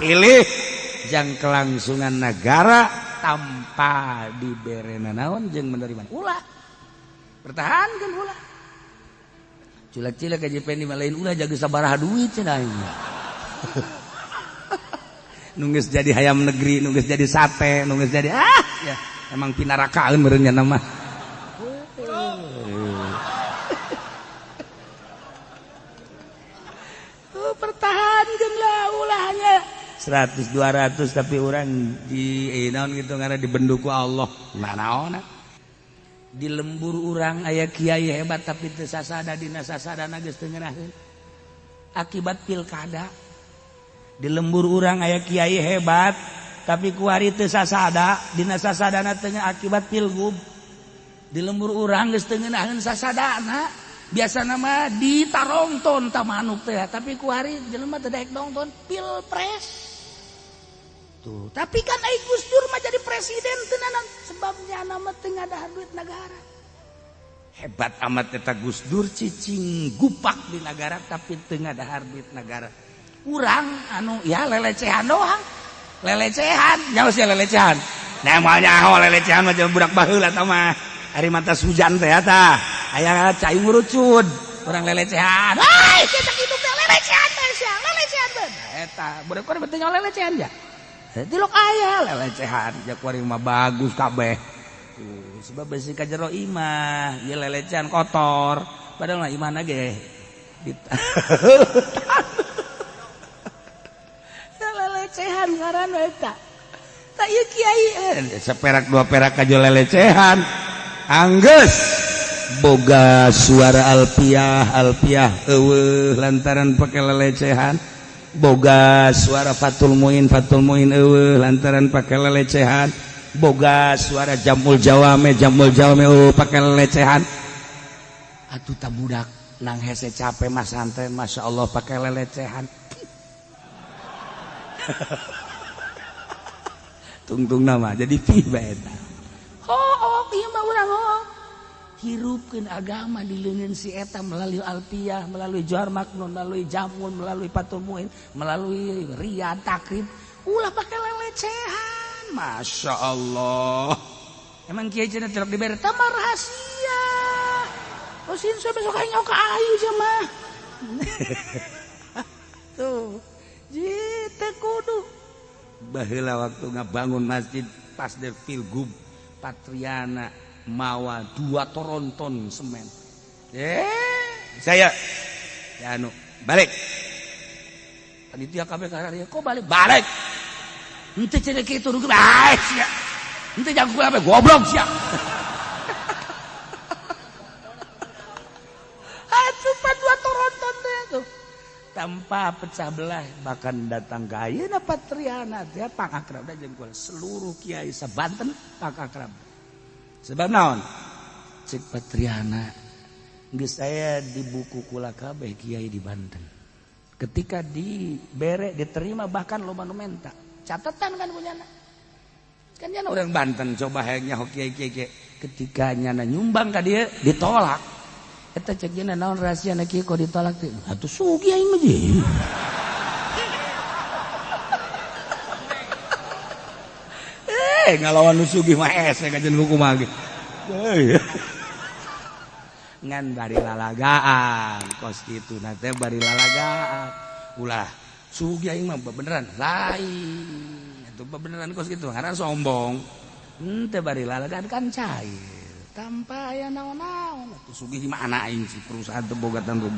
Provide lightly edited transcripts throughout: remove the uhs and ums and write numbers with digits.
Pilih jang kelangsungan negara tanpa dibere naon jeung menerima. Ulah. Pertahankan ulah. Culak-cilak ka Pendi mah lain ulah jaga sabaraha duit cenah aing. Nu geus jadi hayam negeri, nu geus jadi sate, nu geus jadi ah ya emang pinarakaeun meureun nya mah. Oh, pertahankan lah ulahnya 100 200 tapi orang di naon gitu karena dibenduku Allah. Nah naon di lembur urang aya kiai hebat tapi teu sasada dina sasadana geus teu ngeunaheun akibat pilkada. Di lembur urang aya kiai hebat tapi kuari teu sasada dina sasadana teu akibat pilgub. Di lembur urang geus teu ngeunaheun sasadana, biasana mah ditarongton ta manuk teh, tapi kuari jelema teu daek nonton pilpres. Tuh, tapi kan ai Gus Dur mah jadi presiden teu naon sebabnya nama teu ngadahar duit negara. Hebat amat eta Gus Dur cicing gupak di negara tapi teu ngadahar duit negara. Urang anu ya lelecehan doang, lelecehan nyaho sia lelecehan. Nah moal nyaho lelecehan mah budak baheula tah mah. Ari mata hujan teh tah aya cai ngurucud urang lelecehan. Ai kita hidup teh lelecehan teh sia, lelecehan teh. Eta budak kuari teu nyaho lelecehan ya. Tilok aya lelecehan ja kuari mah bagus kabeh. Tuh, sebab besi ka jero imah, ieu lelecehan kotor. Padahal mah imahna ge lelecehan ngaran eta. Tak ieu kiai seperak dua perak aja lelecehan. Anggeus boga suara alpiah alpiah eueuh lantaran pake lelecehan. Boga suara Fatul Muin Fatul Muin eueuh lantaran pake lelecehan. Boga suara Jamul Jawame Jamul Jawame eueuh pake lelecehan. Atuh ta budak nang hese capek mah santai Masya Allah pake lelecehan. Tungtung nama jadi pi bae eta. Oh, ieu mah urang oh. Hirupkeun agama di leungeun si eta melalui alpiah, melalui Johar Maknun, melalui Jamun, melalui Fatul Muin, melalui Riyad Takrib. Ulah pake lelecehan. Masya Allah. Emang kiai cenah tilok dibere tah mah rahasia. Oh sin besok aing ka ayu sia mah. Tuh. Jitu kudu. Baheula waktu ngabangun masjid pas de pilgub Patriana mawa 2 toronton semen. Saya ya anu balik. Panitia kabeh kararieu kok balik balik. Henteu cenah kitu rugi bae sia. Henteu jago kabeh goblok sia. Atuh pa 2 toronton teh tuh. Tanpa pecah belah bahkan datang ke ayeuna Patriana teh pangakrab jeung kula seluruh kiai sa-Banten pangakrab. Sebab naon? Cek Patriana geus aya di buku kula kabeh kiai di Banten. Ketika dibere diterima bahkan loba nu menta. Catatan kan punyana. Kan nyana orang Banten coba hayang nyaho kiai-kiai ketika nyana nyumbang ka dieu ditolak. Eta cek jeung naon rahasia na kieu kok ditolak teh? Atuh sugih aing mah je. Ngalawan nu sugih mah hese kajen kumaha ge. Ngan bari lalagaan kos kitu na teh bari lalagaan. Ulah sugih aing mah beneran lain. Atuh beneran kos kitu ngaran sombong. Henteu bari lalagaan kan cair. Tanpa aya naon-naon atuh sugih di mana aing si perusahaan teu boga tanggung.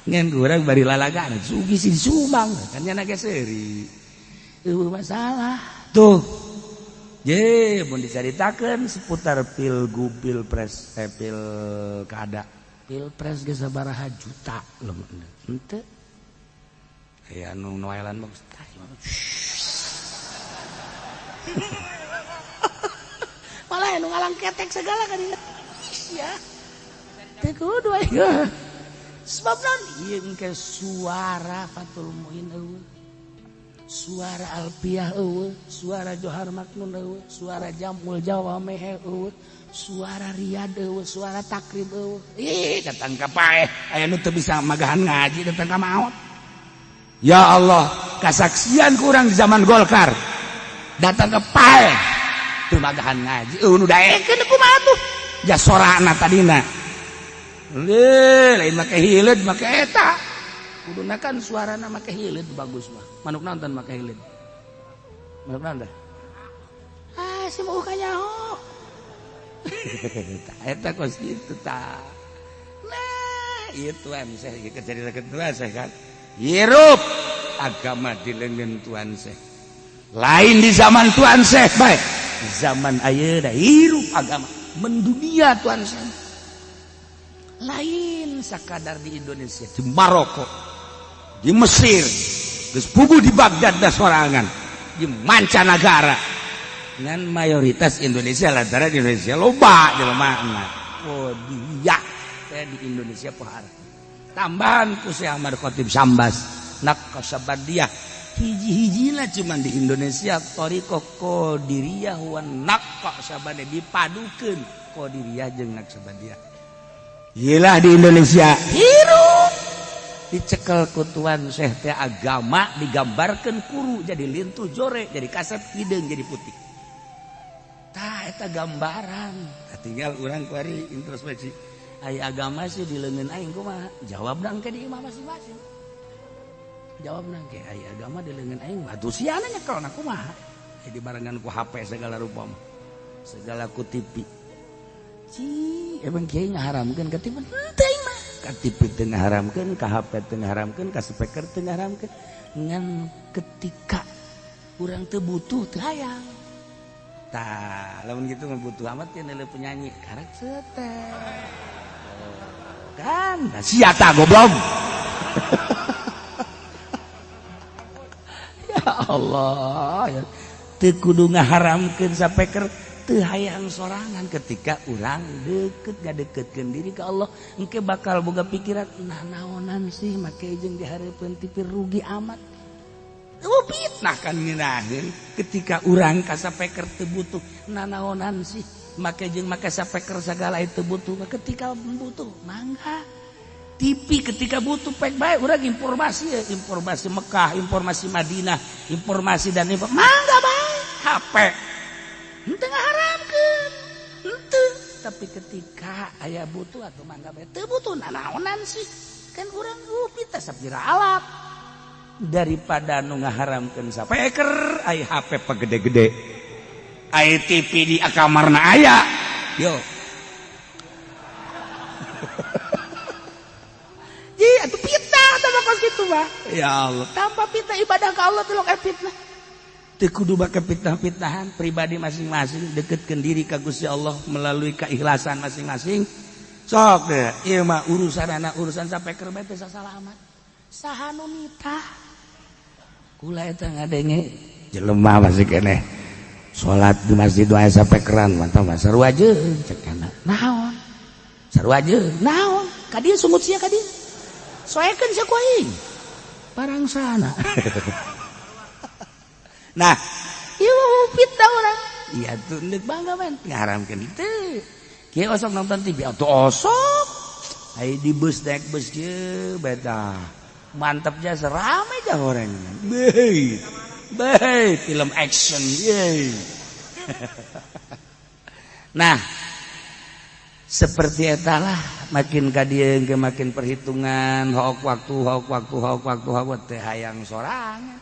Ngan urang bari lalagaan sugih si sumbang kan nya ge seuri. Eueuh masalah tuh. Ye mun dicaritakeun seputar pilgub pilpres pilkada. Pilpres ge sabaraha juta leungeun. Henteu. Aya anu noelan mah malah anu ngalang ketek segala kan ya. Teu kudu aing. Sebab naon ieu engke suara Fatul Muin eueuh. Suara Alpiah eueuh, suara Johar Maknun eueuh, suara Jamul Jawameh eueuh, suara Riyad eueuh, suara Takrib eueuh. Ih, datang ka paeh, aya nu teu bisa magahan ngaji datang ka maot. Ya Allah, kasaksian kurang di zaman Golkar datang ke pae teu magahan ngaji, eueuh nu daekeun kumaha tuh jasorana tadina. Leuh, lain make hileud, make eta kuduna kan suarana make hileud bagus mah. Manuk nonton make hileud, manuk naon? Ah, si mau kanyaho eta kos kitu tah. Nah, ieu Tuan Syekh ceritakeun Tuan Syekh kan hirup agama di leungeun Tuan Syekh, lain di zaman Tuan Syekh bae, zaman ayeuna hirup agama mendunia. Tuan Syekh lain sakadar di Indonesia, di Maroko, di Mesir, geus puguh di Baghdad da sorangan, di mancanagara, ngan mayoritas Indonesia lantaran di Indonesia loba jelema. Oh, dia teh di Indonesia pohara tambahan ku Syekh Ahmad Khatib Sambas Naqsyabandiyah, hiji-hijina cuman di Indonesia thariqah Qadiriyah wa Naqsyabandiyah, dipadukeun Qadiriyah jeung Naqsyabandiyah. Gila, di Indonesia hirup dicekel ku Tuan Syekh teh agama digambarkan kuru jadi lintuh jore, jadi kasep hideung jadi putih. Tah, eta gambaran. Tah, tinggal urang kuari introspeksi, aya agama sih di leungeun aing kumaha? Jawab dang ke di imah masing-masing, jawab nang ke aya agama di leungeun aing batu siana nyekel na kumaha? Jadi barengan ku HP segala rupa mah, segala ku TV. Ci, emang kiai ngaharamkeun ka TV? Henteu mah. Ka TV teu ngaharamkeun, ka HP teu ngaharamkeun, ka speaker teu ngaharamkeun. Ngan ketika urang teu butuh, teu hayang. Tah, lamun kitu mah butuh amat ya nilai penyanyi karek setel. Oh, kan, nah, sia tah goblok. Ya Allah, ya. Teu kudu ngaharamkeun sapeker, teu hayang sorangan. Ketika urang deket ngadeketkeun diri ke Allah, engke bakal boga pikiran, nah, naonan sih make jeung dihareupeun TV, rugi amat. Oh, fitnah kan ngeunaheun. Ketika urang ka sapeker teu butuh, nanaonan sih make jeung make sapeker sagala itu butuh. Ketika butuh mangga TV, ketika butuh pek bae urang informasi ya, informasi Mekah, informasi Madinah, informasi dan info, mangga bae. HP henteu ngaharamkeun henteu, tapi ketika aya butuh atau mangga bae, teu butuh nanaonan sih? Kan urang pita sapira alat daripada nu ngaharamkeun sapeker. Aya HP pagede-gede, aya TV di kamarna aya, yo. Ji, atuh fitnah tambah kos kitu mah. Ya Allah, tanpa fitnah ibadah ka Allah teh fitnah. Teu kudu make fitnah-fitnahan, pribadi masing-masing deketkeun diri ka Gusti Allah melalui keikhlasan masing-masing. Sok deh, ieu mah urusan anak, urusan sapeker bae teh sasalah amat. Saha nu nitah? Kula eta ngadenge jelema masih keneh salat di masjid wae sapekeran, mantap mah sarua jeung cek kana. Naon? Sarua jeung naon? Ka dieu sungut sia ka dieu. Soekeun sia ku aing. Parangsana. Nah, ieu fitnah urang. Iya tuh ndek bangga men ngaharamkeun teu. Kieu osok nonton TV atuh osok. Ai di bus, naik bus kieu beta. Mantap jasa rame jah orang. Beuh. Beuh, film action ye. Nah, seperti etalah makin ka dieu ge makin perhitungan, hook waktu, hook waktu, hook waktu, hook teh hayang sorangan.